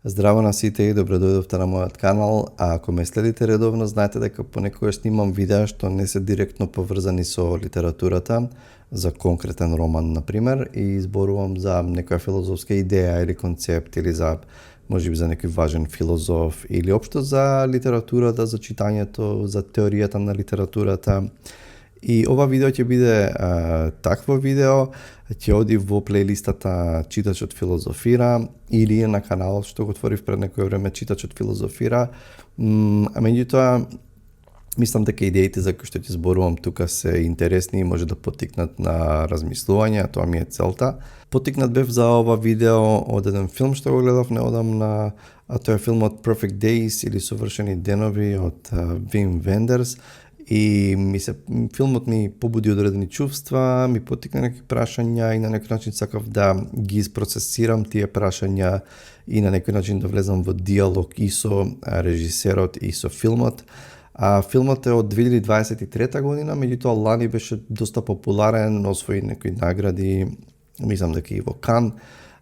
Здраво на сите и добро дојдовте на мојот канал, а ако ме следите редовно, знаете дека понекогаш снимам видеа што не се директно поврзани со литературата, за конкретен роман, например, и зборувам за некоја филозофска идеја или концепт, или за, можеби за некој важен филозоф, или општо за литературата, за читањето, за теоријата на литературата. И ова видео ќе биде такво видео, ќе оди во плейлистата Читачот филозофира или на каналот што го отворив пред некој време Читачот филозофира. А меѓутоа, мислам дека идеите за кои што ќе зборувам тука се интересни и може да поттикнат на размислување, а тоа ми е целта. Поттикнат бев за ова видео од еден филм што го гледав неодамна, а тоа е филмот Perfect Days или Совршени денови од Вим Вендерс. И филмот ми побуди одредени чувства, ми поттикна некои прашања и на некој начин сакав да ги изпроцесирам тие прашања и на некој начин да влезам во диалог и со режисерот и со филмот. Филмот е од 2023 година, меѓутоа лани беше доста популарен, освои некои награди, мислам дека и во Кан.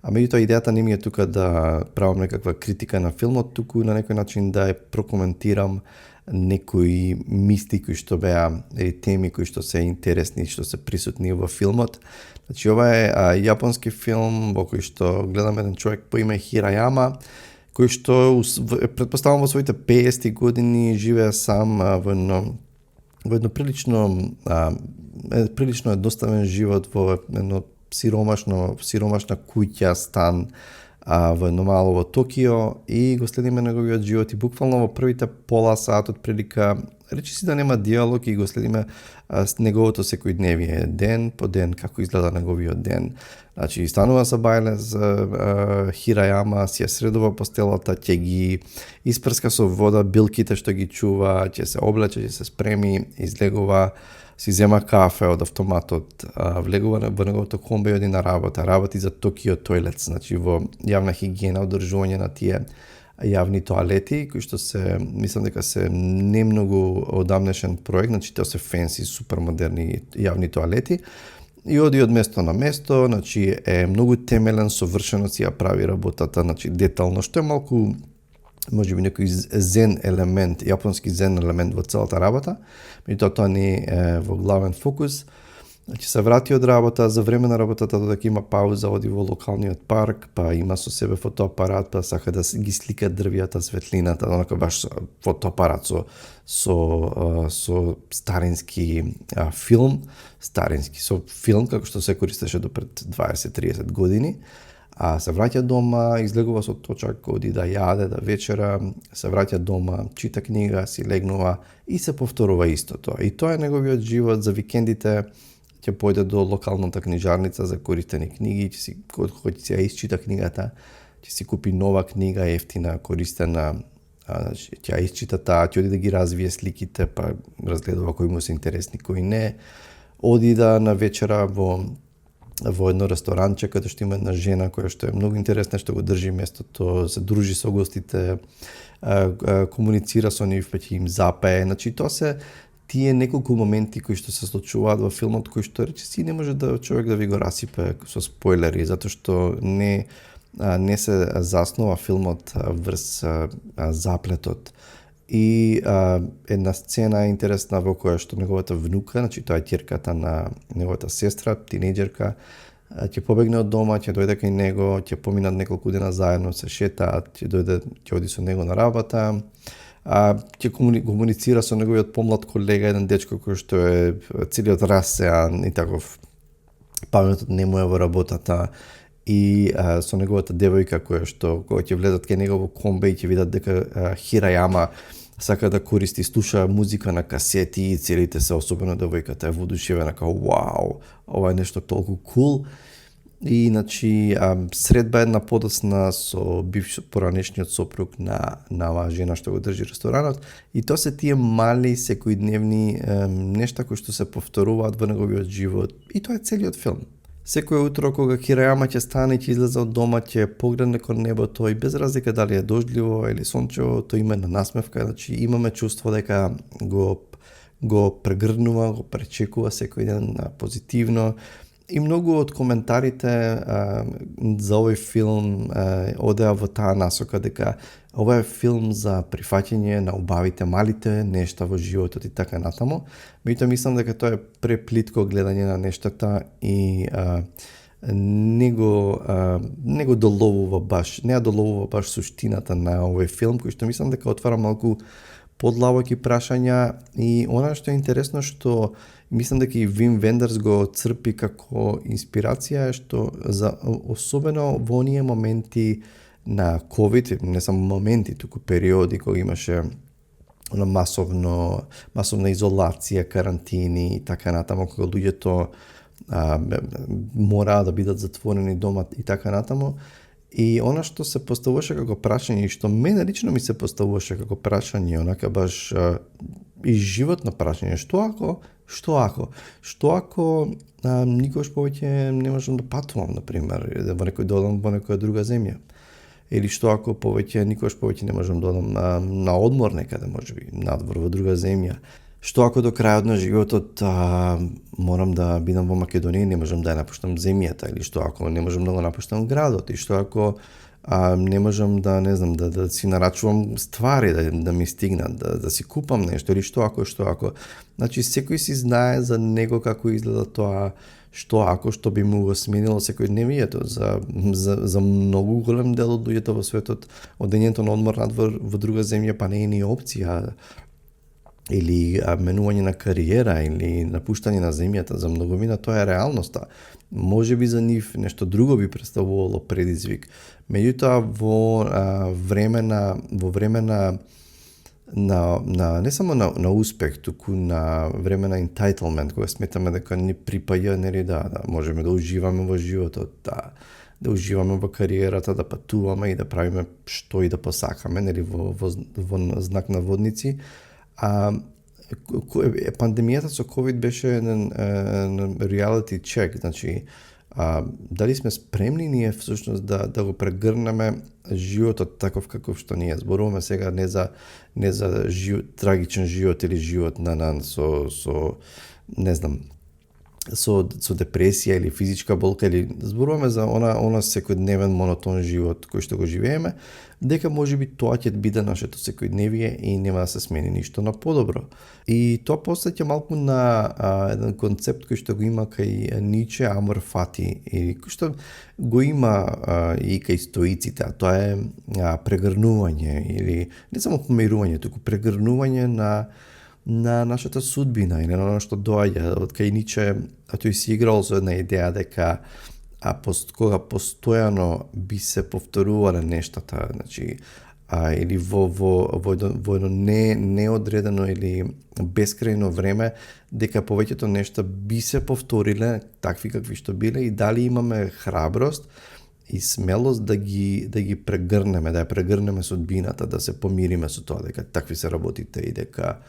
А меѓутоа идејата не ми е тука да правам некаква критика на филмот, туку на некој начин да ја прокоментирам некои мисли кои што беа или теми кои што се интересни, што се присутни во филмот. Значи ова е јапонски филм во кој што гледам еден човек по име Хирајама, кој што претпоставам во своите 50 години живее сам во едно прилично едноставен живот во едно сиромашна куќа, стан во едно мало во Токио, и го следиме неговиот живот и буквално во првите пола сат од прилика, речиси да нема диалог, и го следиме неговото секојдневие, ден по ден, како изгледа неговиот ден. Значи, станува со бајле за Хирајама, си ја средува постелата, ќе ги испрска со вода билките што ги чува, ќе се облече, ќе се спреми, излегува, си зема кафе од автоматот, влегува во неговото комбе и оди на работа. Работи за Tokyo Toilets, значи во јавна хигиена, одржување на тие јавни тоалети, кои што се, мислам дека се не многу одамнешен проект, значи тоа се фенси, супер модерни јавни тоалети. И оди од место на место, значи е многу темелен, совршено си ја прави работата, значи детално, што е малку можеби некој зен елемент, јапонски зен елемент во целата работа, меѓутоа тоа не е во главен фокус. Значи се врати од работа, за време на работата додека има пауза, оди во локалниот парк, па има со себе фотоапарат, па сака да ги слика дрвијата, светлината, онака баш фотоапарат со старински филм, со филм како што се користеше до пред 20-30 години. Се враќа дома, излегува со точак, оди да јаде, да вечера, се враќа дома, чита книга, си легнува и се повторува истото. И тоа е неговиот живот. За викендите ќе појде до локалната книжарница за користени книги, кој ќе ја исчита книгата, ќе си купи нова книга, ефтина, користена, ќе ја исчита таа, ќе оди да ги развие сликите, па разгледува кои му се интересни, кои не. Оди да на вечера во едно ресторанче каде што има една жена која што е многу интересна, што го држи местото, се дружи со гостите, комуницира со нив, па ќе им запее. Значи тоа се тие неколку моменти кои што се случуваат во филмот, кои што речиси не може да човек да ви го расипе со спойлери, затоа што не се заснова филмот врз заплетот. И една сцена интересна во која што неговата внука, значи тоа е ќерката на неговата сестра, тинејџерка, ќе побегне од дома, ќе дојде кај него, ќе поминат неколку дена заедно, се шетаат, ќе оди со него на работа, ќе комуницира со неговиот помлад колега, еден дечко кој што е целиот расеан и таков, паметот не му е во работата, и со неговата девојка која ќе влезат кај него во комбе и ќе видат дека Хирајама сака да користи, слуша музика на касети и целите се, особено девојката е воодушевена, како вау, ова е нешто толку кул. И значи средба една подоцна со поранешниот сопруг на оваа жена што го држи ресторанот, и тоа се тие мали секојдневни нешта кои што се повторуваат во неговиот живот, и тоа е целиот филм. Секој утро кога Хирајама ќе стане, ќе излезе од дома, ќе погледне кон небото и без разлика дали е дождливо или сончево, тој има една насмевка, значи имаме чувство дека го прегрнува, го пречекува секој ден позитивно И многу од коментарите за овој филм одеа во таа насока дека ова е филм за прифаќање на убавите, малите нешта во животот и така натаму. Меѓутоа мислам дека тоа е преплитко гледање на нештата и не го доловува баш, не ја доловува баш суштината на овој филм, кој што мислам дека отвара малку подлабоки прашања. И она што е интересно, што мислам дека и Вим Вендерс го црпи како инспирација, што особено во оние моменти на COVID, не само моменти, туку периоди кога имаше масовна изолација, карантини и така натаму, кога луѓето мораа да бидат затворени дома и така натаму. И она што се поставуваше како прашање и што мене лично ми се поставуваше како прашање, онака баш и животно прашање, што ако никогаш повеќе не можам да патувам, например, во некој додам во некоја друга земја, или што ако никогаш повеќе не можам да одам на одмор некаде, можеби надвор во друга земја. Што ако до крајот на животот морам да бидам во Македонија и не можам да ја напуштам земјата, или што ако не можам да го напуштам градот, и што ако не можам да, не знам, да си нарачувам ствари, да ми стигнат, да си купам нешто, или што ако. Значи, секој си знае за него како изгледа тоа, што би му го сменило секојдневието. За многу голем дел од луѓето во светот, одењето на одмор надвор во друга земја па не е ни опција, или менување на кариера, или напуштање на земјата. За многумина тоа е реалноста. Може би за нив нешто друго би представувало предизвик. Меѓутоа во време на не само на успех, туку на време на entitlement, кога сметаме дека ни припаѓа, нели, да можеме да уживаме во животот, да уживаме во кариерата, да патуваме и да правиме што и да посакаме, нели, во знак на водници. Пандемијата со COVID беше еден reality check, значи дали сме спремни ние всушност да го прегрнеме животот таков каков што ние зборуваме сега, не за трагичен живот или живот со не знам, со депресија или физичка болка, или зборуваме за она секојдневен монотон живот кој што го живееме, дека можеби тоа ќе биде нашето секојдневие и нема да се смени ништо на подобро. И тоа посеќа малку на еден концепт кој што го има кај Ниче, Амор Фати, и кој што го има и кај стоиците, а тоа е прегрнување, или не само помирување, туку прегрнување на нашата судбина или на оно што доаѓа. Од кај Ниче, тој си играл со една идеја дека кога постојано би се повторувале нештата, значи, или во едно неодредено или бескрајно време, дека повеќето нешта би се повториле такви какви што биле, и дали имаме храброст и смелост да ги прегрнеме, да ја прегрнеме судбината, да се помириме со тоа дека такви се работите и дека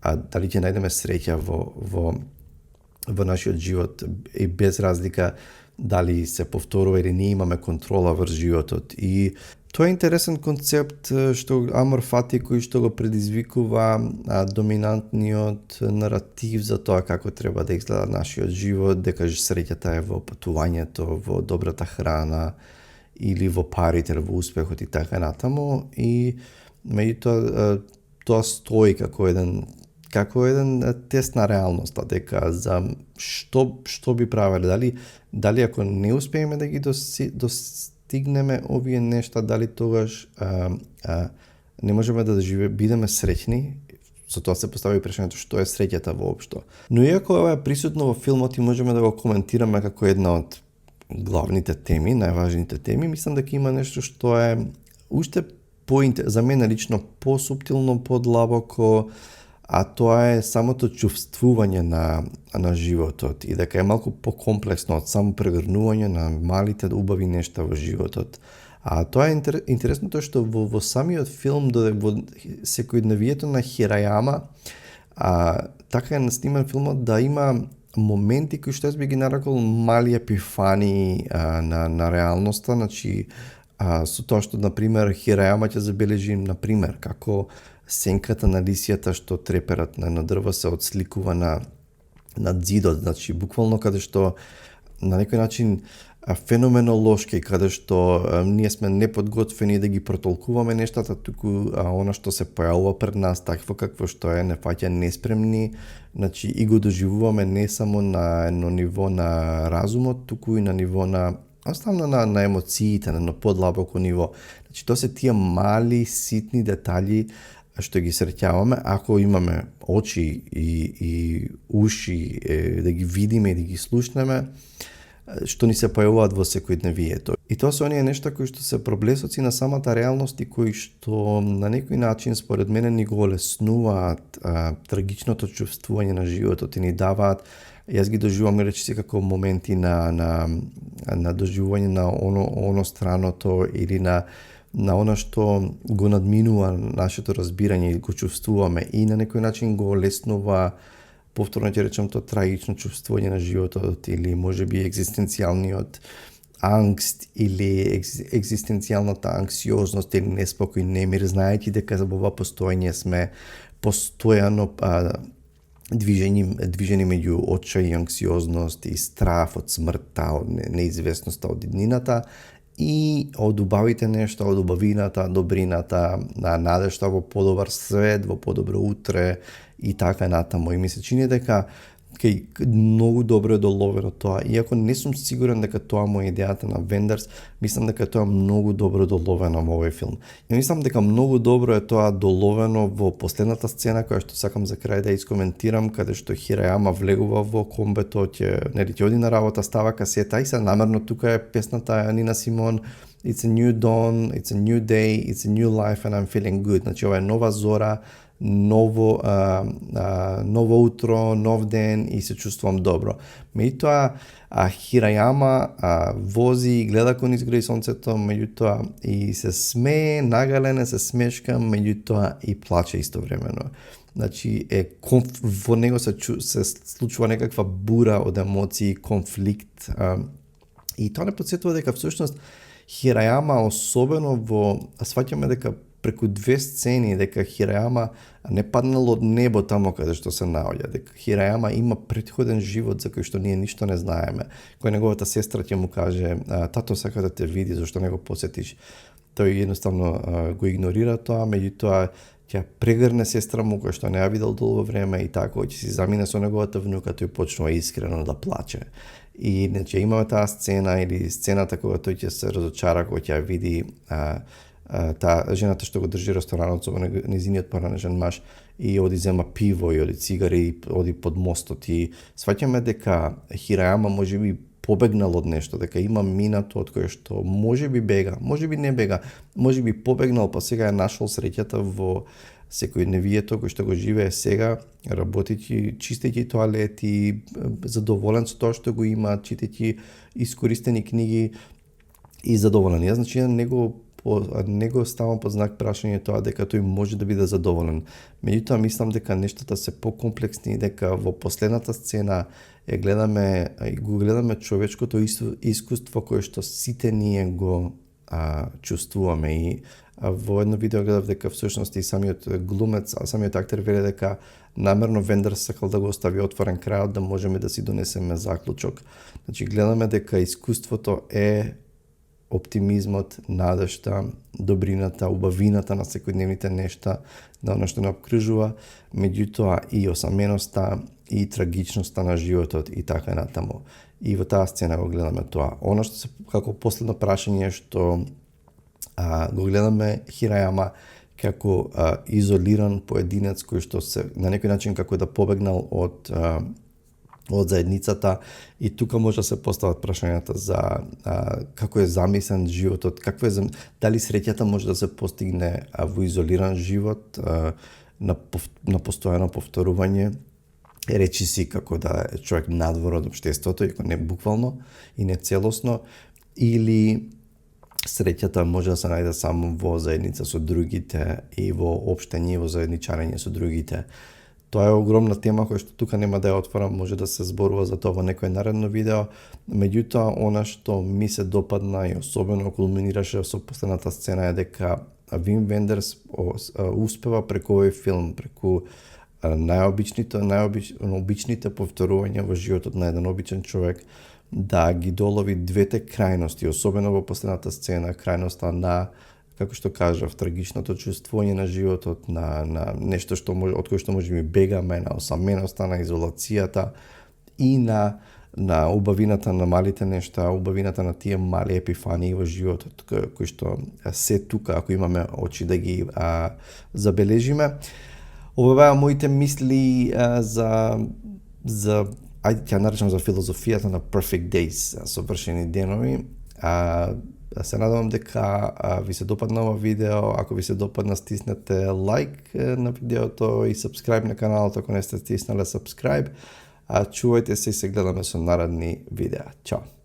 дали ќе најдеме среќа во нашиот живот, и без разлика дали се повторува или ние имаме контрола врз животот. И тоа е интересен концепт што Амор Фати, кој што го предизвикува доминантниот наратив за тоа како треба да изгледа нашиот живот, дека среќата е во патувањето, во добрата храна, или во парите, во успехот и така натаму. И меѓутоа тоа стои како еден тест на реалноста, дека за што би правеле, дали ако не успееме да ги достигнеме овие нешта, дали тогаш не можеме да бидеме среќни. Со тоа се постави прашањето што е среќата воопшто. Но иако ова е присутно во филмот и можеме да го коментираме како една од главните теми, најважните теми, мислам дека има нешто што е уште за мене лично посуптилно, подлабоко, а тоа е самото чувствување на животот, и дека е малку покомплексно од само прегрнување на малите убави нешта во животот. А тоа е интересното што во самиот филм, во секојдневието на Хирајама, така е насниман филмот да има моменти кои што би ги нарекол мали епифани на реалноста, значи со тоа што, например, Хирајама ќе забележи, например, како сенката на лисијата што треперат на дрво се отсликува на зидот, значи буквално каде што на некој начин феноменолошки, каде што ние сме неподготвени да ги протолкуваме нештата, туку она што се појавува пред нас, такво какво што е, не фаќа неспремни, значи и го доживуваме не само на едно ниво на разумот, туку и на ниво на оставно на емоциите, на подлабоко ниво. Значи, тоа се тие мали, ситни детали што ги среќаваме, ако имаме очи и уши да ги видиме и да ги слушнеме, што ни се појавуваат во секојдневието. И тоа се оние нешта кои што се проблесоци на самата реалност и кои што на некој начин според мене ни го олеснуваат трагичното чувствување на животот и ни даваат, јас ги доживувам речиси како моменти на доживување на оно страното или на она што го надминува нашето разбирање и го чувствуваме и на некој начин го олеснува, повторно ќе речем, тоа трагично чувствување на животот или можеби екзистенцијалниот ангст или екзистенцијалната анксиозност или неспокој, немир, знаејќи дека за ова постоење сме постојано движени меѓу очај и анксиозност и страф од смртта, од неизвестноста, од иднината и од убавите нешта, од убавината, добрината, надежта во подобар свет, во подобро утре и така натаму. И ми се чини дека многу добро е доловено тоа. Иако не сум сигурен дека тоа му е идејата на Вендерс, мислам дека тоа е многу добро доловено во овој филм. И мислам дека многу добро е тоа доловено во последната сцена, која што сакам за крај да искоментирам, каде што Хирајама влегува во комбето, ќе оди на работа, става касета и се намерно тука е песната Нина Симон, It's a new dawn, it's a new day, it's a new life and I'm feeling good. Значи ова е нова зора, ново утро, нов ден и се чувствувам добро. Меѓутоа, Хирајама вози и гледа кон изгреј сонцето, меѓутоа и се смее, нагален се смешка, меѓутоа и плаче истовремено. Значи, во него се случува некаква бура од емоции, конфликт. И тоа не подсетува дека всушност Хирајама, особено сваќаме дека преку две сцени, дека Хирајама не паднал од небо тамо каде што се наоѓа, дека Хирајама има претходен живот за кој што ние ништо не знаеме. Кој неговата сестра ќе му каже, тато сака да те види, зашто не го посетиш. Тој едноставно го игнорира тоа, меѓутоа ќе прегрне сестра му која што не ја видел долго време и така, ќе си замине со неговата внука, тој почнува искрено да плаче. И значи имаме таа сцена или сцената кога тој ќе се разочара кога ќе ја види таа жената што го држи ресторанот со незиниот поранешен маж и оди зема пиво и оди цигари и оди под мостот и сваќаме дека Хирајама можеби побегнал од нешто, дека има минато од кое што можеби бега, можеби не бега, можеби побегнал, па сега е нашол среќата во секојдневието кој што го живее сега, работејќи, чистејќи тоалети, задоволен со тоа што го има, читајќи искористени книги и задоволен. Јас значи него ставам под знак прашање тоа дека тој може да биде задоволен. Меѓутоа мислам дека нештата се покомплексни, дека во последната сцена го гледаме човечкото искуство кое што сите ние го чувствуваме и во едно видео гледав дека всушност и самиот глумец, самиот актер вели дека намерно Вендерс сакал да го остави отворен крајот да можеме да си донесеме заклучок. Значи гледаме дека искуството е оптимизмот, надежта, добрината, убавината на секојдневните нешта, на оно што не обкружува, меѓутоа и осаменоста и трагичноста на животот и така натаму. И во таа сцена го гледаме тоа. Оно што се како последно прашање што го гледаме Хирајама како изолиран поединец кој што се на некој начин како да побегнал од заедницата и тука може да се постават прашањата за како е замислен животот, дали среќата може да се постигне во изолиран живот, на постојано повторување, речиси како да е човек надвор од општеството, иако не буквално и не целосно, или среќата може да се најде само во заедница со другите и во општење, во заедничарење со другите. Тоа е огромна тема која што тука нема да ја отворам, може да се зборува за тоа во некој наредно видео, меѓутоа она што ми се допадна и особено кулминираше со последната сцена е дека Вим Вендерс успева преку овој филм, преку најобичните повторувања во животот на еден обичен човек, да ги долови двете крајности, особено во последната сцена, крајноста на, како што кажав, трагичното чувствување на животот, на нешто што од кое што можеме бегаме, на осаменоста, на изолацијата и на убавината на малите нешта, убавината на тие мали епифании во животот кои што се тука ако имаме очи да ги забележиме. Ова беа моите мисли за ајде ќе наречам за филозофијата на Perfect Days, совршени денови. Се надевам дека ви се допадна ова видео. Ако ви се допадна, стиснете лайк на видеото и subscribe на каналот ако не сте стиснале subscribe. Чувајте се и се гледаме со наредни видеа. Чао!